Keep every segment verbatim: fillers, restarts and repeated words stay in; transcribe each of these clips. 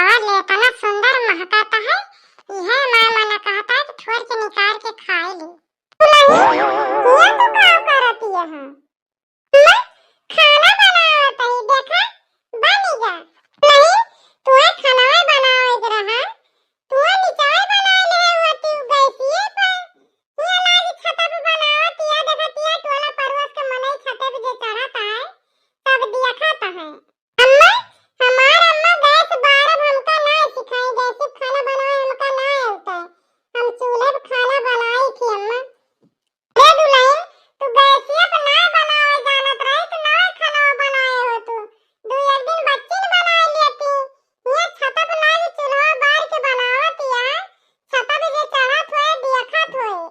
और ले इतना सुंदर महकता है, इहे हमार मन कहता है कि थोड़ के निकाल के खाई ली। दुलहिन, ये तू का करत है? अम्मा, खाना बनावत हई, देखा, बन गया। दुलहिन, तू खाना बनावे के रहा, तू निचावे बनाए ले होती गैसिए पर। ये लागी छत पे बनावत या, देखत या टोला पड़ोस के मनई छत पे जे चढ़त है, सब देखत है। अम्मा, हमार अम्मा गैस बारब हमका ना सिखाई, गैस पे खाना बनावे हमका ना आवता। हम चूल्हे पे खाना बनाई थी अम्मा। अरे दुलहिन, तू गैसिया पे ना बनावे जानत रही, तू ना खाना बनाए हो तू। दू एक दिन बच्ची ने बनाए लेती। ये छत पे लागी चूल्हा बार के बनावत या, छत पे जे चढ़त होए, देखत होए।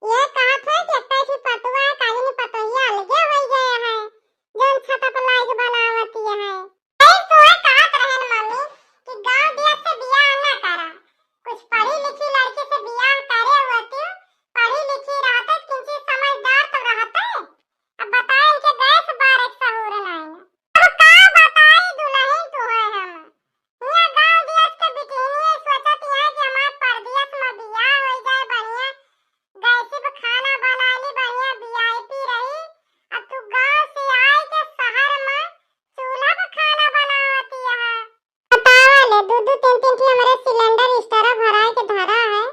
ये कहत है कि एक्कै ठे पतोह है, काजनी पतोहिया अलगे होई गए है, जौन छत पर लाइके बनावत है। यही तोहे कहत रहेन मम्मी कि गाँव दिया से बियाह ना करा, कुछ पढ़ी लिखी लड़की से बियाह करे होती, पढ़ी लिखी रहते, किंची समझदार तो रहते। अब बताए इनके गैस बारे के सहूर नाइन। अब का बताई दुलहिन तोहे हम, हियाँ गाँव दियस के बिटिनिये सोचत हैं कि हमार परदेस में बियाह होइ जाए बढ़िया, गैस पे खाना बनाई ली बढ़िया V I P रही। अब तू गाँव से आए के शहर में चूल्हा पे खाना बनावत है। बतावा ले, दू दू तीन तीन ठे हमरे सिलेंडर स्टोरा भराए के धरा है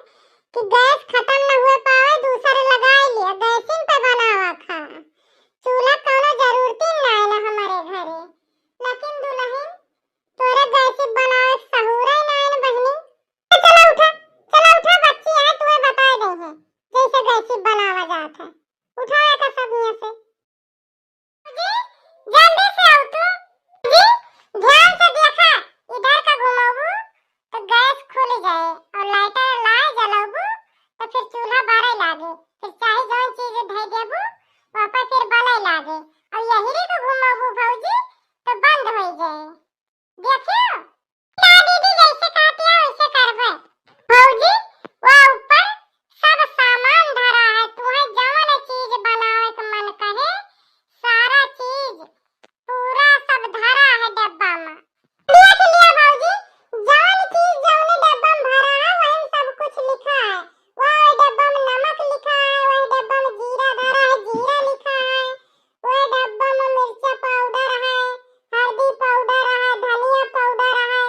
कि गैस खतम न हुए पावे, दूसरे लगाए लिया, गैसिन पे बनावा खा। चूल्हा कौनो जरूरती ना आए ना हमारे घरे। लेकिन दुलहिन, तोरे गैस बनावे के सहूरे ना आए ना बहिनी। चला उठा, चला उठा, बच्ची है, तुम्हें बताए दे है, जैसे गैस बनावा जात है। उठाओ एका सब हियाँ से। जी, जल्दी से आओ तू। जी, ध्यान से देखा, इधर का घुमाबू तो गैस खुल जाए और लाइटर लाए जलाबू तो फिर चूल्हा बारे लागे, फिर चाहे जौन चीज धई देबू वहाँ पर फिर बले लागे और यही को घुमाबू भौजी तो बंद हो जाए। देखियो, का दीदी जैसे कहती है वैसे करबे। भौजी, वो ऊपर सब सामान धरा है, तुम्हें जौन चीज बनावे के मन कहे, सारा चीज पूरा सब धरा है डब्बा में। देख लिया भौजी, जौन चीज जौन डब्बा में भरा है, वही सब कुछ लिखा है। वह डब्बा में नमक लिखा है, वह डब्बा में जीरा धरा है, जीरा लिखा है, वह डब्बा में मिर्चा पाउडर है, हल्दी पाउडर है, धनिया पाउडर है,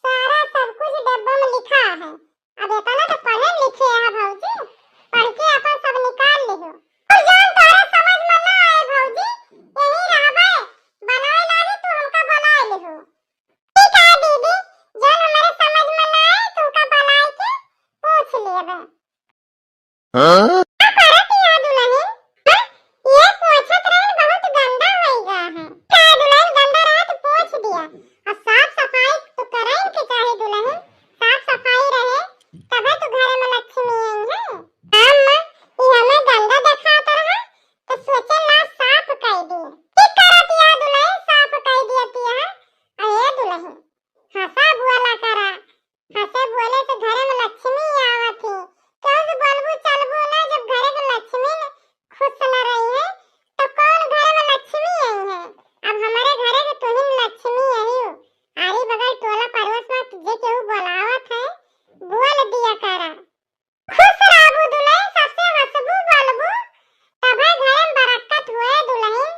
सारा सब कुछ डब्बा में लिखा है। अब इतना तो पढ़े लिखे है भौजी, पढ़ के अपन सब निकाल लिहो। और जौन तोहरा समझ में ना आए भौजी, यही रहबे, बनाए लागी तू हमका बनाए लिहो। ठीक है दीदी, जौन हमारे समझ में ना आए, तू का बनाए के पूछ लेबे। हाँ? का करत है दुलहिन? हाँ? ये पोछत रहन बहुत गंदा होई गा है। का दुलहिन गंदा रहा तो पोछ दिया। और साफ सफाई तो करे के चाहे दुलहिन, साफ सफाई रहे तबे तो घर में लक्ष्मी आई है। हाँ अम्मा, ये हमें गंदा देखात रहा तो सोचे ला साफ कर दी। ठीक करत है दुलहिन, साफ कर दिया है। अरे दुलहिन, हंसा बोला करा, हंसे बोले से घरे में लक्ष्मी आवत ही। केहू से बोलबू चलबू ना, जब घरे के लक्ष्मी न खुश न रही है, तो कौन घरे में लक्ष्मी आई है? अब हमारे घरे के तुहिन लक्ष्मी आई हो। आरी बगल टोला पड़ोस में जे केहू बोलावत है, बोल दिया करा। खुश रहबू दुलहिन, सबसे हंसबू बोलबू, तबे घरे में बरक्कत होए दुलहिन।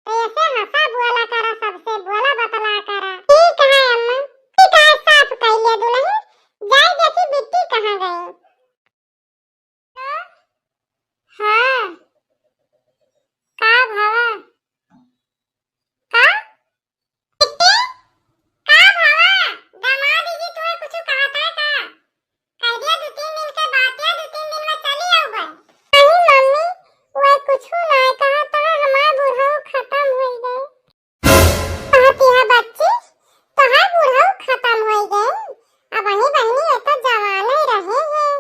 तो ऐसे हंसा बोला करा, सबसे बोला बतला करा। ठीक है अम्मा, ठीक है, साफ कर लिया दुलहिन। जाए देखी बिट्टी कहाँ गई। हाँ, का भवा? का? बिट्टी, का भवा? दामाद जी तुम्हें कुछ कहता है का? कह दिया दो तीन दिन के बात है, दो तीन दिन में चली आऊबे। नहीं मम्मी, वो कुछ ना कहता है, हमार बुढ़ऊ खत्म हो गए। कहती है बच्ची, तोहार बुढ़ऊ खत्म हो गए, अब वही बहनी ये तो जवान ही रहे हैं।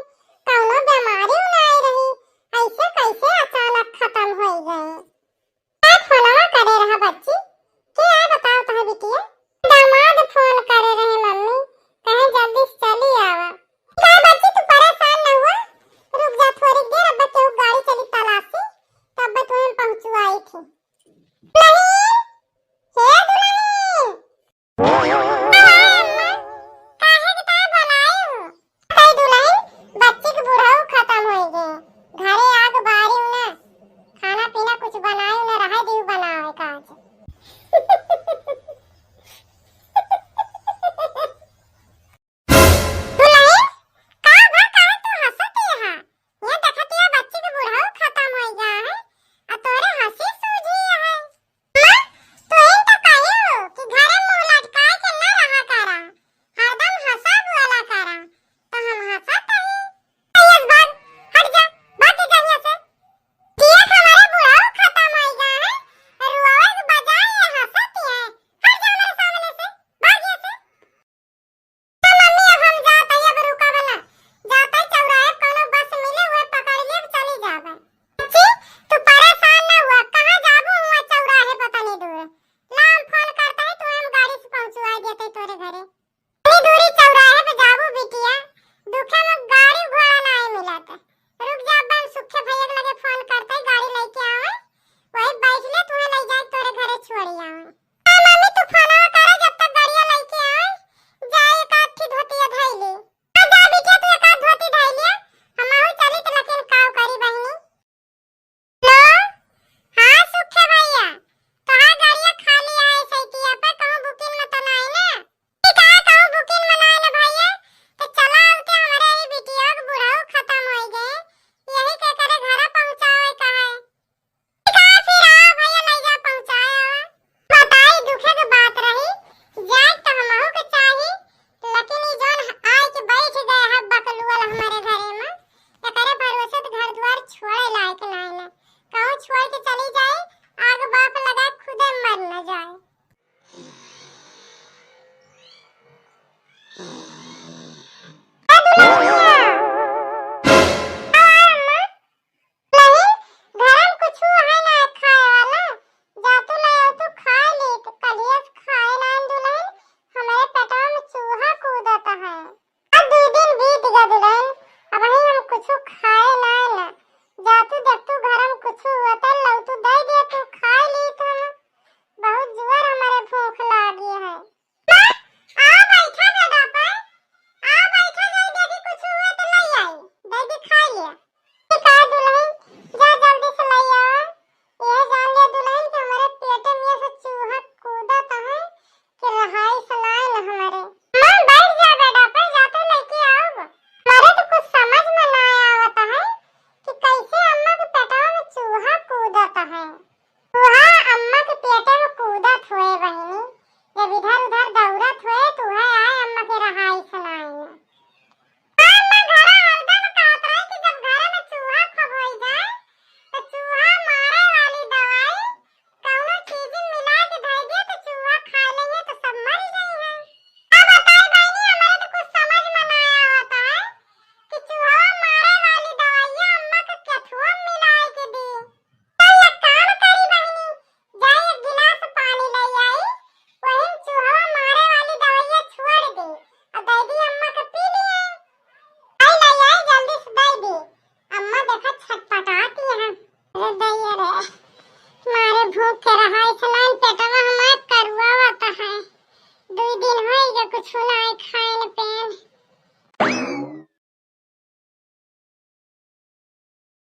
छुलाई खाएन पेन।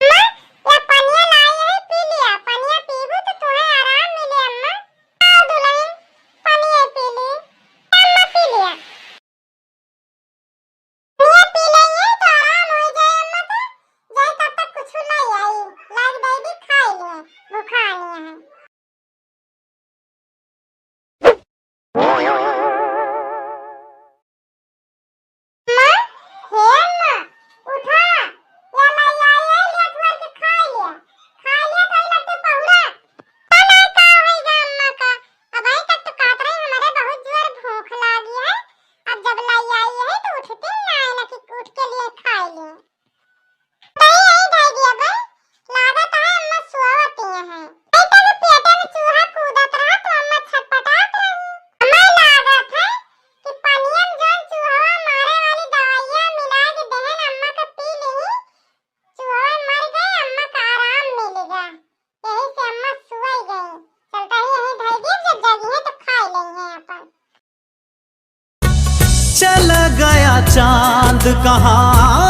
अम्मा, या पनिया लाई है, पी लिया। पनिया पीबू तो तुम्हें आराम मिले अम्मा। आओ दुल्हन, पनिया पी ली। अम्मा पी लिया। पनिया पी लेंगे तो आराम हो जाए अम्मा का। जाए तब तक कुछ लाई आई, लाग दे दी, खाई लिए, भूखा नहीं है। अम्मा, हे अम्मा, उठा, या लाई आई है, ले थोड़ के खा लिया, खा लिया, खाई लगते पहुरा। पता नहीं का होई गा अम्मा का, अबहीं तक तो कहत रही हमारे बहुत जोर भूख लागी है, अब जब लाई आई है तो उठते ही ना आए ना कि उठ के लिए खा लिए। नहीं, नहीं, भाई जी, अब लागत है अम्मा सोवत ही हैं। नहीं तो अभी पेटे में चूहा कूदत रहा तो अम्मा छटपटात रही। अम्मा लागत है कि पनिया में जौन चूहवा मारे वाली दवाइयाँ मिला के देहन अम्मा का पी ली, चूहवा मर गए, अम्मा का आराम मिल गया, यही से अम्मा सोई गई। चलता ही यहीं धई दी, जब जगी है तो खा लेंगे अपन। चला गया चांद कहाँ